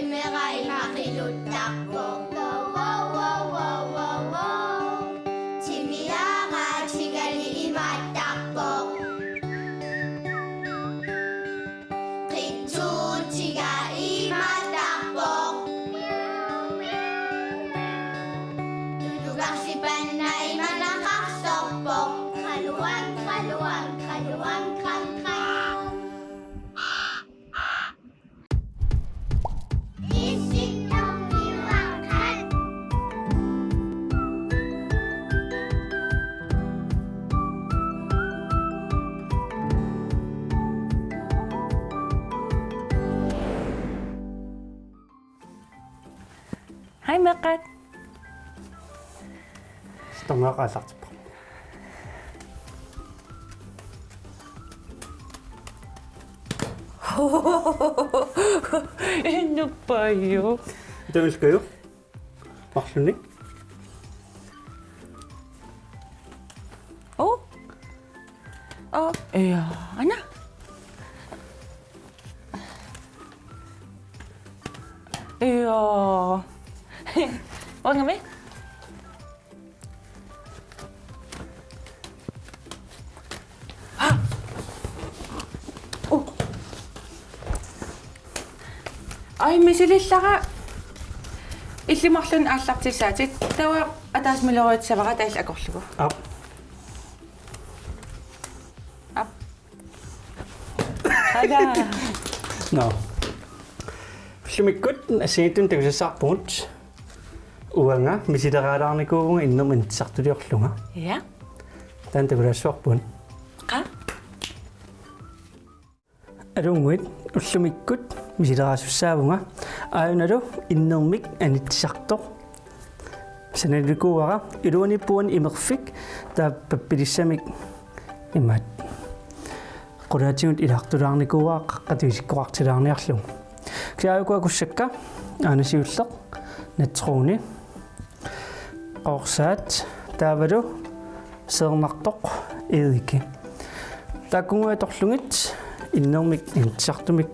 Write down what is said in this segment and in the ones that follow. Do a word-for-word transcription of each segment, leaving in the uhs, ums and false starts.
Timera ima qiluttarpoq. Wow, wow, wow, wow, wow, wow. Timiara tigali imaattarpoq. Qitsuutiga imaattarpoq. Tulugarsipanna imanaqarsorpoq. Qaluang, qaluang, qaluang, qang, qang. Hej, meeqqat. Stormagaqaaq aallartippoq. Innuppajuk. Tamasakkajuk. Marlunnik. Oh. Oh, ja, aana. Ja. Uangami? Oh. Ai, misilillara. Illit marlunnik aallartissaatit. Taava ataaseq miloriussavara taanna akorlugu. Aap. Aap. Ala. Nå. Ullumikkut assigiinngitsunik takusassaarpugut. Uanga misileraalaarnikuuvunga innermik anitsisartuliorlunga. Ja. Taanna takulaassavarput. Qaa? Aluunnguit, ullumikkut misileraasussaavunga. Aajunalu innermik anitsisartoq. Sananikuuara iluaniippuani imerfik taava pappilissamik imaat. Qulaatigut ilaartulaarnikuuara qaqqatut isikkoqartilaarniarlugu. Kisianni ukua kussakka aana siulleq, natroni, qoorsaat, taavalu seernartoq, eddike. Taakkununnga atorlugit innermik anitsisartumik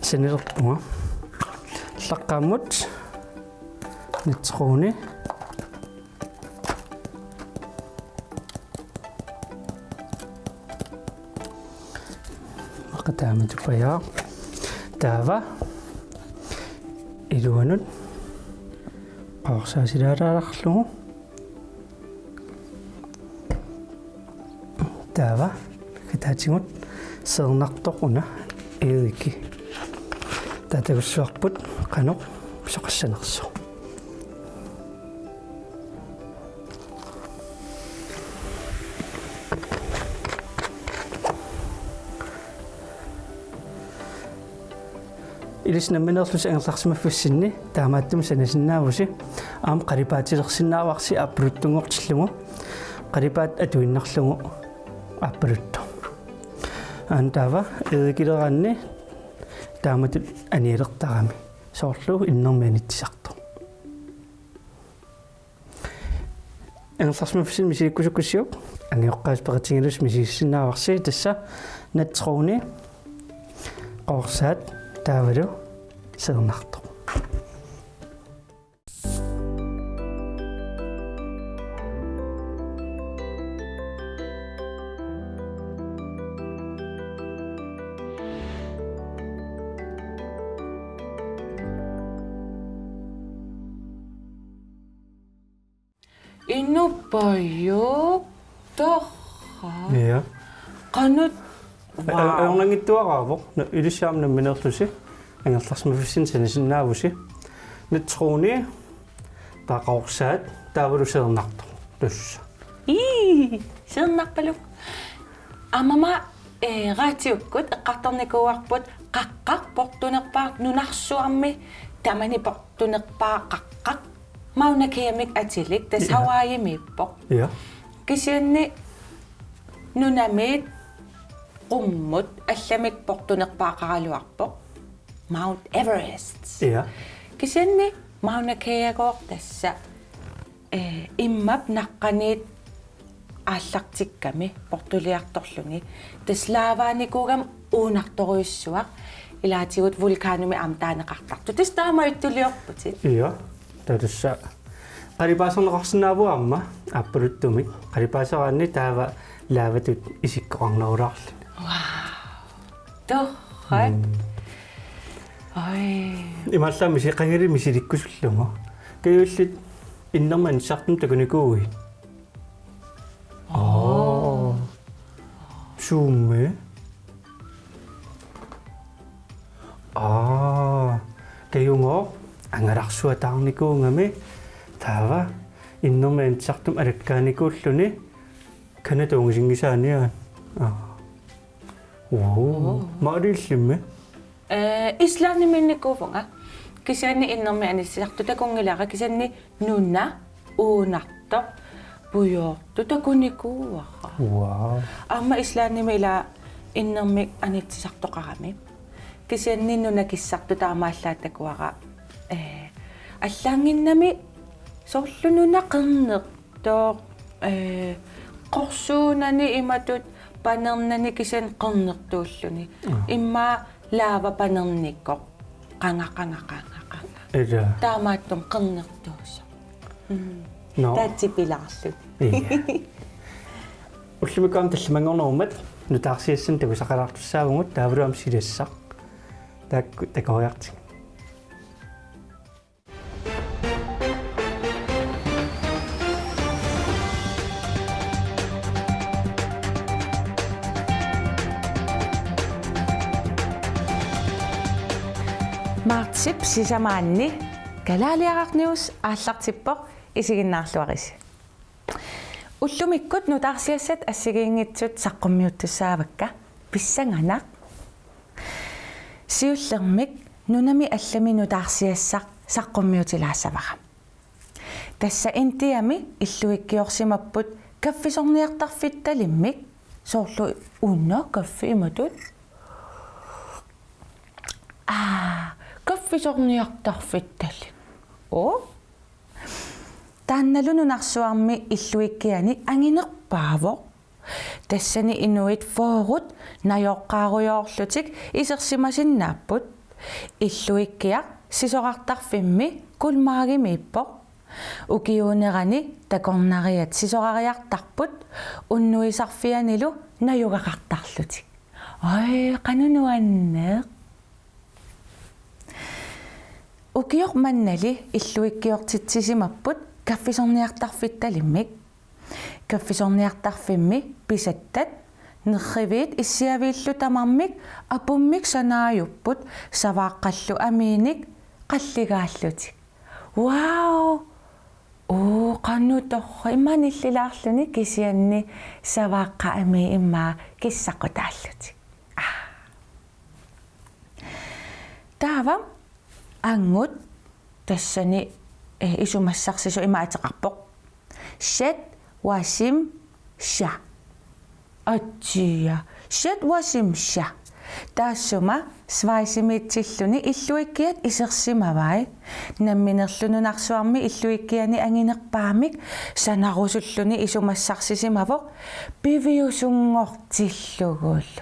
sanilerpunga. Aallaqqaammut natroni. Immaqa taamatut pajaaq. Taava iluanut qoorsaasilaalaarlugu. Taava kataatigut seernartoq una, eddike. Taava takussavarput qanoq pisoqassanersoq. Ilissi nammineerlusi angerlarsimaffissinni taamaattumik sanasinnaavusi, aamma qalipaatilersinnaavarsi aappaluttunngortillugu, qalipaatit atuinnarlugu aappaluttoq. Aana taava eddikileraanni taamatut anialertarami, soorlu innermik anitsisartoq. Angerlarsimaffissinni misilikkusukkussiuk angajoqqaasi peqatigalusi misigissinnaavarsi, tassa natroni, qoorsaat taavalu seernartoq. Innuppajuk, torrak. Ja. Qanoq. Wow. Ajornanngitsuaraavoq. Nå, ilissi aamma nammineerlusi angerlarsimaffissinni sanasinnaavusi. Natroni, taava qoorsaat, taavalu seernartoq. Tassa. Ii, seernarpaluk. Aamma, eh, raatiukkut eqqartornikuuarput qaqqaq portunerpaaq nunarsuarmi, tamani portunerpaaq qaqqaq. Mauna Keamik atilik, tassa. Ja. Hawaiimiippoq. Ja. Kisianni nunamiit qummut allamik portunerpaaqaraluarpoq Mount Everest. Ja. Kisianni Mauna Keagooq tassa, eh, immap naqqaniit aallartikkami portuliartorluni. Tassa lavaanikuugami uunartorujussuaq, ilaatigut vulkanimik aamma taaneqartartoq. Tassa taamaattuliorputit. Ja, taava tassa qalipaasarneqarsinnaavugut aamma aappaluttumik. Qalipaasaraanni taava laavatut isikkoqarnerulaarluni. Wow. Torrak. Mm. Oj. Imaallaat misileqanngilaq misilikkusullugu. Kajuillit innermik anitsisartumik takunikuuit? Aa. Suummi? Aa. Kajungooq angalarsuataarnikuugami taava innermik anitsisartumik alakkaanikuulluni kana tungisinngisaaniaat. Aa. Oo. Oo. Maaliillimmi? Ee, Islandimiinnikuuvunga. Kisianni innermik anitsisartoq takunngilara, kisianni nuna uunartoq pujoortoq takunikuuara. Wow. Aamma Islandimi ila innermik anitsisartoqarami. Kisianni nunakissartoq taamaallaat takuara. Ee, allaanngimmat soorlu nuna qernertoq, ee, qorsuunani imatut panernani kisianni qernertuulluni. Aa. Immaqa laava panernikkoq. Qanga, qanga, qanga, qanga. Ila. Taamaattumik qernertuusoq. Mm. Nå. Taava tipilaarluni. Ja. Ullumikkut aamma tallimanngornerummat nutaarsiassanik takusaqalaartussaavugut, taavalu aamma silassaq. Taakku takoriartigit. Martsip sisamaanni Kalaaliaraq News aallartippoq, isiginnaarluarisi. Ullumikkut nutaarsiassat assigiinngitsut saqqummiuttussaavakka, pissanganaq. Siullermik nunami allami nutaarsiassaq saqqummiutilaassavara. Tassa Indiami illuikkiorsimapput kaffisorniartarfittalimmik, soorlu una kaffi imatut. Aa, kaffisorniartarfittalik. Oo? Taannalu nunarsuarmi illuikkiani anginerpaavoq. Tassani inuit fyrret najoqqaarujoorlutik isersimasinnaapput. Illuikkiaq sisorartarfimmi Guldmarkimiippoq. Ukiuunerani takornariat sisorariartarput unnuisarfianilu najugaqartarlutik. Oj, qanoq nuanneq. Ukioq mannali illuikkiortitsisimapput kaffisorniartarfittalimmik. Kaffisorniartarfimmi pisattat nerriviit issiaviillu tamarmik apummik sanaajupput, savaaqqallu amiinik qalligaallutik. Wow! Oo, qanoq torrak, immaqa nillilaarluni kisianni savaaqqat amiit immaqa kissaqqutaallutik. Aa. Taava angut tassani, eh, isumassarsisoq ima ateqarpoq. Shat wasim sha. Atsia. Shat wasim sha. Taassuma Schweizimiitsilluni illuikkiat isersimavai. Namminerlu nunarsuarmi illuikkiani anginerpaamik sanarusulluni isumassarsisimavoq piviusunngortillugulu.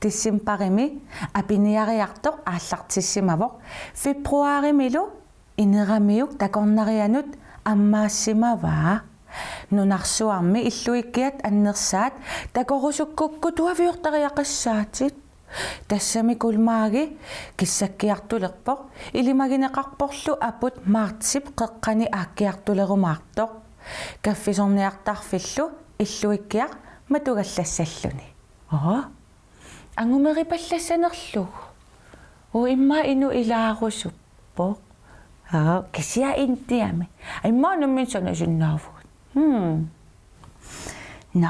Decembarimi apiniariartoq aallartissimavoq. Februarimilu ineramiuk takornarianut ammaassimavaa. Nunarsuarmi illuikkiat annersaat takorusukkukku tuaviortariaqassaatit. Tassami Guldmarki kissakkiartulerpoq, ilimagineqarporlu aput martsip qeqqani aakkiartulerumaartoq. Kaffisorniartarfillu illuikkiaq matugallassalluni. Aa. Angumeripallaassanerlugu. Uu, immaqa inuk ilaarusuppoq. Aa, kisianni Indiami. Immaqa nammineq sanasinnaavugut. Hmm. Nå.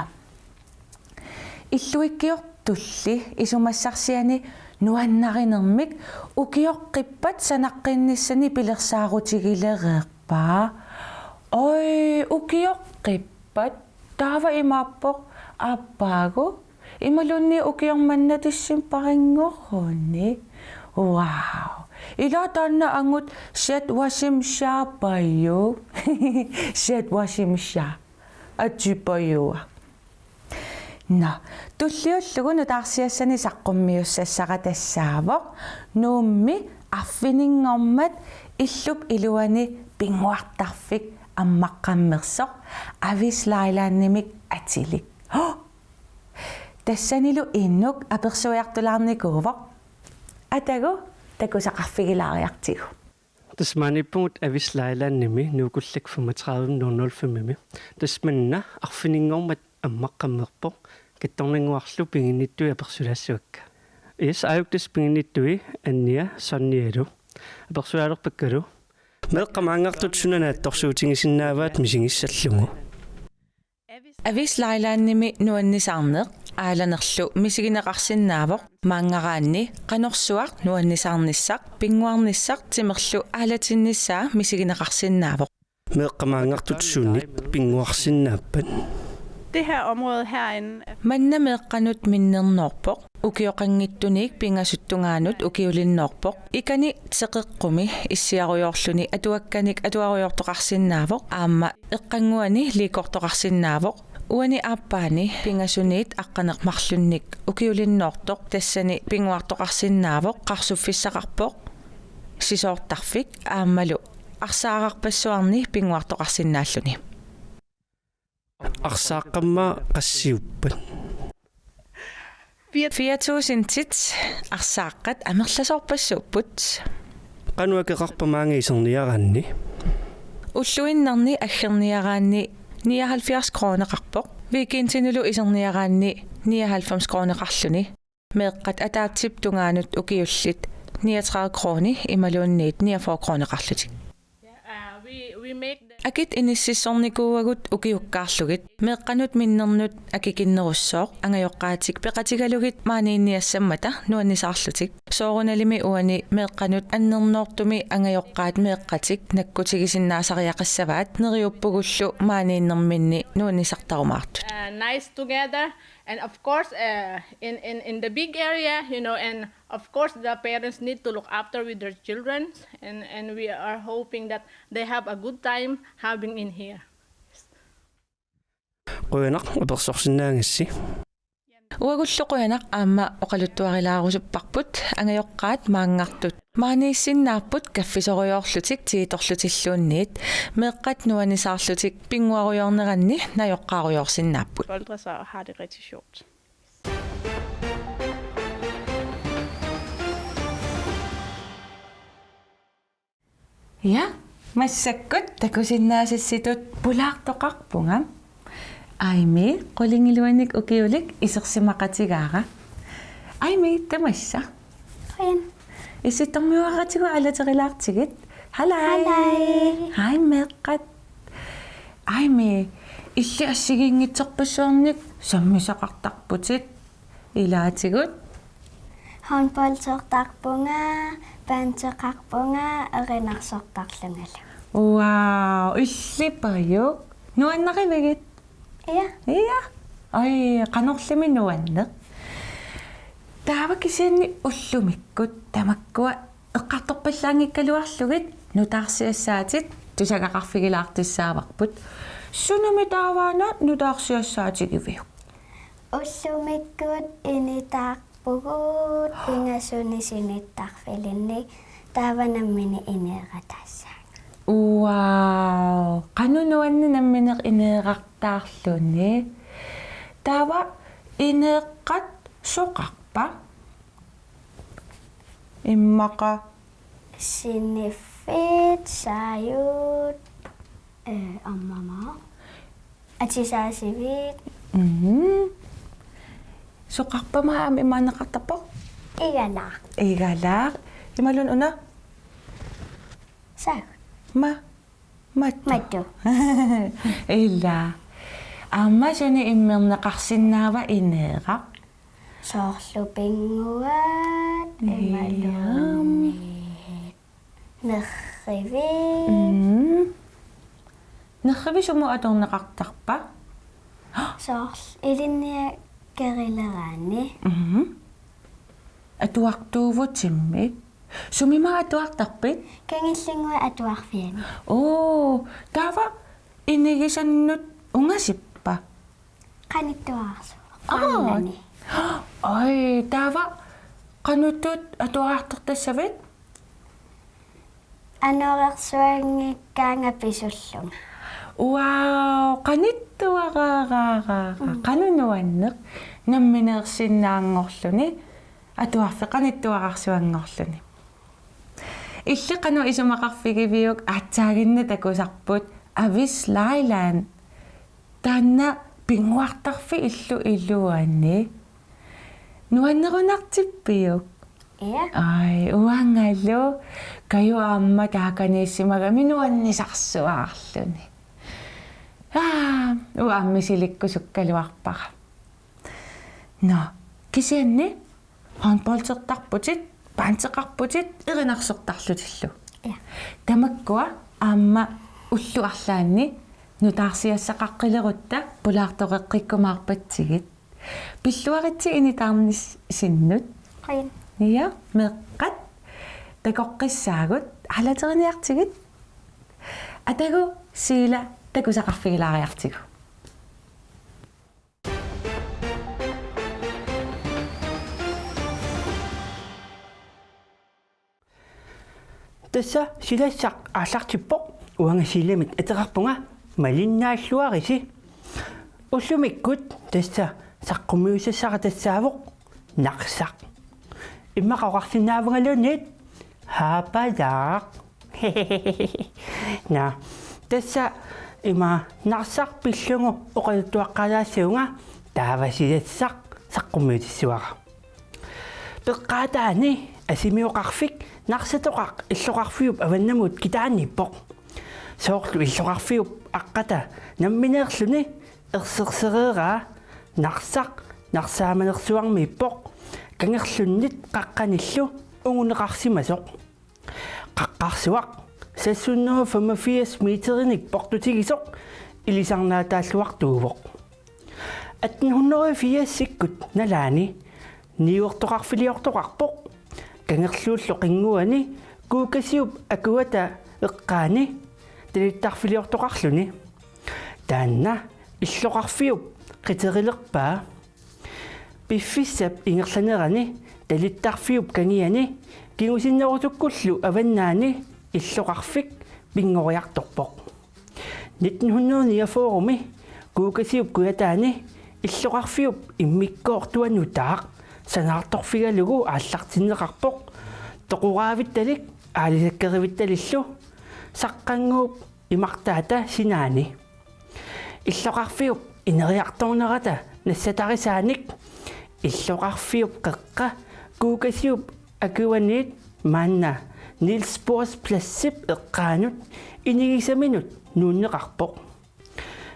Illuikkiortulli isumassarsiani nuannarinermik ukioqqippat sanaqqinnissani pilersaarutigilereerpaa. Oj, ukioqqippat. Taava imaappoq aappaagu. Imaluunniit ukioq manna decembarinngorunik. Wow. Ila taanna angut shat wasim sha payu. Shat wasim sha. Atipajua. Nå, tulliullugu nutaarsiassani saqqummiussassara tassaavoq Nuummi arfininngormat illup iluani pinnguartarfik ammaqqammersoq Avis Lailandimik atilik. Hå! Tassanilu Inuk apersuiartulaarnikuuvoq. Atagu takusaqarfigilaariartigu. Tassa maaniippugut Avis Lailandimi Nuukullak femogtredive nul nul fem-imi. Tassa manna arfininngormat ammaqqammerpoq, kattornannguarlu piginnittui apersulaassavakka. Yes, aajuku tassa piginnittui Annia Sonnialu. Apersuaalerpakkalu. Meeqqat maanngartut suna naatsorsuutigisinnaavaat misigissallugu. Avis Lailandimi nuannisaarneq aalanerlu misigineqarsinnaavoq, maanngaraanni qanorsuaq nuannisaarnissaq, pinnguarnissaq timerlu aalatinnissaa misigineqarsinnaavoq. Meeqqat maanngartut sunit pinnguarsinnaappat? Det her område herinde. Manna meeqqanut minnernoorpoq, ukioqanngitsunik pingasut tungaanut ukiulinnoorpoq. Ikani teqeqqumi issiarujoorluni atuakkanik atuarujoortoqarsinnaavoq, aamma eqqannguani liikortoqarsinnaavoq. Uani aappaani pingasuniit aqqaneq-marlunnik ukiulinnoortoq tassani pinnguartoqarsinnaavoq qarsuffissaqarpoq sisoortarfik aammalu arsaararpassuarni pinnguartoqarsinnaalluni. Arsaaqqamma qassiuppat? Fire tusindit arsaaqqat amerlasoorpassuupput. Qanoq akeqarpa maanga iserniaraanni? Ulluinnarni aggerniaraanni nioghalvfjerds kroneqarpoq. Weekendinilu iserniaraanni nioghalvfems kroneqarluni. Meeqqat ataatsip tungaanut ukiullit niogtredive kroni imaluunniit niogfyrre kroneqarlutik. Uh, we, we make the Akit inississornikuuagut ukiukkaarlugit, meeqqanut minnernut akikinnerussaaq angajoqqaatik peqatigalugit maaniinniassammata nuannisaarlutik. Soorunalimi uani meeqqanut annernoortumi angajoqqaat meeqqatik nakkutigisinnaasariaqassavaat neriuppugullu maaniinnerminni nuannisartarumaartut. Uh, nice together, and of course, uh, in, in, in the big area, you know, and of course the parents need to look after with their children, and, and we are hoping that they have a good time having in here. Qujanaq apersorsinnaagassi. Uagullu qujanaq aamma oqaluttuarilaarusupparput, angajoqqaat maanngartut maaniissinnaapput kaffisorujoorlutik tiitorlutilluunniit, meeqqat nuannisaarlutik pinnguarujoorneranni najoqqaarujoorsinnaapput. Boltre sig og har det rigtig sjovt. Ja, massakkut takusinnaasassitut pulaartoqarpunga. Aimi, qulingiluanik ukiulik isersimaqatigaara. Aimi, tamassa. Qujan. Issittormiuaratigu aalaterilaartigit. Halai. Halai. Hai meeqqat. Aimi, illit assigiinngitsorpassuarnik sammisaqartarputit. Ilaatigut? Håndboldertarpunga, bandeqarpunga, erinarsortarlungalu. Wow, illit pajuk. Nuannarivigit? Ja. Ja. Ai, qanorlimi nuanneq. Taava kisianni ullumikkut tamakkua eqqartorpallaanngikkaluarlugit nutaarsiassaatit tusagaqarfigilaartussaavarput. Sunami taavaana nutaarsiassaatigiviuk? Ullumikkut initaarpugut pingasunik sinittarfilinnik, taava nammineq ineerataassaanga. Wow, qanoq nuanneq nammineq ineerartaarluni. Taava ineeqqat soqarpa? Immaqa siniffit, saajut, eh, ammama. Atisaasivit. Mhm. Soqarpa maani imaanneqartarpoq? Igalaaq. Igalaaq. Imaluunniit una? Saajut. Ma? Mattu. Mattu. Ila. Aamma suni immerneqarsinnaava ineeraq? Soorlu pinnguaat, ja, imaluunniit nerrivit. Mm. Nerrivit sumut atorneqartarpa? Soorlu ilinniakerileraanni. Mm. Atuartuuvutimmik. Sumimut atuartarpit? Kangillinnguit Atuarfiani. Oo, taava inigisannut ungasippa? Qanittuararsuaq. Aa. Aamma. Oj, taava qanuttut atuartartassavit? Anorersuanngikkaanga pisullunga. Wow, qanittuaraaraaraara. Mm. Qanoq nuanneq, nammineersinnaanngorluni, atuarfik qanittuararsuanngorluni. Illit qanoq isumaqarfigiviuk, aatsaaginnaq takusarput Avis Lailand. Taanna pinnguartarfik illup iluani. Nuannerunartippiuk? Ja. Oj, uangalu. Kaju aamma taakaniissimagami nuannisarsuaarluni. Aa, uanga aamma misilikkusukkaluarpara. Nå, kisianni håndboldertarputit, bandeqarputit, erinarsortarlutillu. Ja. Tamakkua aamma ullut arlaanni nutaarsiassaqaqqilerutta pulaartoqeqqikkumaarpatsigit. Pilluaritsi initaarnissinnut. Qujan. Ja, meeqqat takoqqissaagut, aalateriniartigit. Atagu Siila takusaqarfigilaariartigu. Tassa Silassaq aallartippoq, uanga Siilamik ateqarpunga, malinnaalluarisi. Ullumikkut tassa saqqummiussassara tassaavoq Narsaq. Immaqa oqarsinnaavungaluunniit Haapalaaq. Nå, tassa ima Narsaq pillugu oqaluttuaqqaalaassavunga, taava Silassaq saqqummiutissavara. Peqqaataani asimioqarfik Narsatoqaq illoqarfiup avannamut kitaaniippoq. Soorlu illoqarfiup aqqata nammineerluni ersersereeraa Narsaq Narsaamanersuarmiippoq, kangerlunnit qaqqanillu unguneqarsimasoq. Qaqqarsuaq seks hundrede femogfirs meterinik portutigisoq ilisarnaataalluartuuvoq. Atten hundrede firsikkut nalaani niuertoqarfiliortoqarpoq, kangerluullu qinnguani Kuukasiup akuata eqqaani talittarfiliortoqarluni. Taanna illoqarfiup qiteqqilerpaa. Piffissap ingerlanerani talittarfiup kangiani kingusinnerusukkullu avannaani illoqarfik pinngoriartorpoq. Nitten hundrede niogfyrremi Kuukasiup kujataani illoqarfiup immikkoortua nutaaq sanaartorfigalugu aallartinneqarpoq, toqoraavittalik aalisakkerivittalilu, Saqqannguup imartaata sinaani. Illoqarfiup ineriartornerata nassatarisaanik illoqarfiup qeqqa Kuukasiup akuaniit maanna Niels Bohrs Pladsip eqqaanut inigisaminut nuunneqarpoq.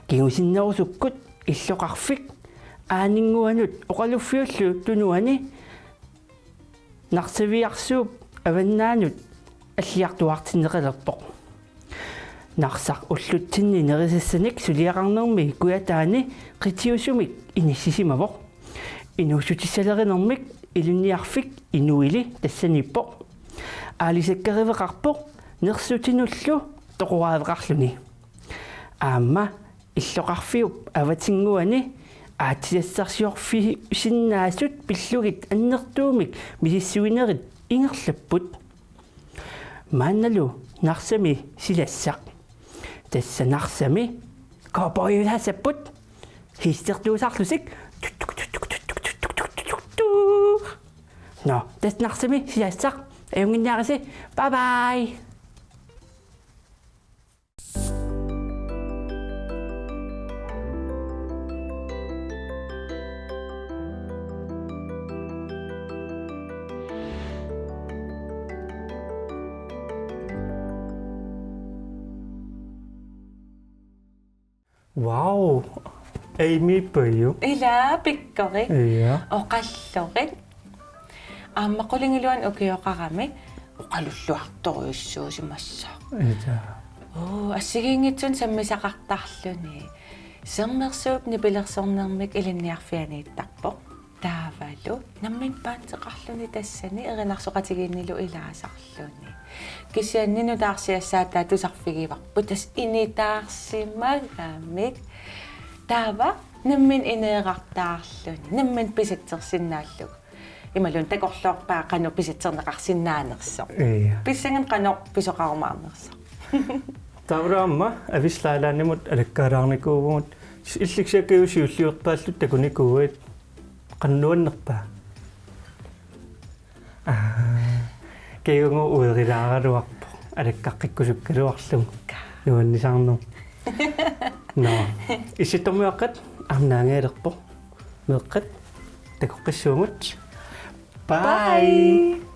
Kingusinnerusukkut illoqarfik aaninnguanut oqaluffiullu tunuani Narsaviarsuup avannaanut alliartuaartinneqalerpoq. Narsaq ullutsinni nerisassanik suliaqarnermi kujataani qitiusumik inissisimavoq. Inuussutissalerinermik ilinniarfik Inuili tassaniippoq. Aalisakkeriveqarpoq nersutinullu toqoraaveqarluni. Aamma illoqarfiup avatinnguani aatsisassarsiorfiusinnaasut pillugit annertuumik misissuinerit ingerlapput. Maannalu Narsami Silassaq. Tassa Narsami cowboyusaassapput. Hiistertuusarlusik. Nå, tassa Narsami Silassaq. Ajunnginniarisi. Bye bye. Wow. Amy Pøyo. Ila pikkorik. Ja. Oqallorit. Aamma qulingiluanut ukioqarami oqalulluartorujussuusimassaaq. Ja. Oo, assigiinngitsunik sammisaqartarluni. Sermersuup nipilersornermik ilinniarfianiittarpoq. Taavalu nammineq bandeqarluni tassani erinarsoqatigiinnilu ilaasarluni. Kisianni nutaarsiassaataat tusarfigivarput tassa initaarsimagamik. Taava nammineq ineerartaarluni, nammineq pisatsersinnaallugu. Imaluunniit takorloorpaa qanoq pisatserneqarsinnaanersoq. Ja. Pissanganaq qanoq pisoqarumaarnersoq. Taavalu aamma Avis Lailanimut alakkaalaarnikuuvugut, illit siakiusi siulliorpaallutit takunikuuit, qanoq nuannerpa? Aa, kingorna uerilaaraluarpoq alakkaqqikkusukkaluarlugu nuannisarneq. Nå, Issittormiuaqqat aamma naangigalerpoq. Meeqqat takoqqissuugut. Bye. Bye.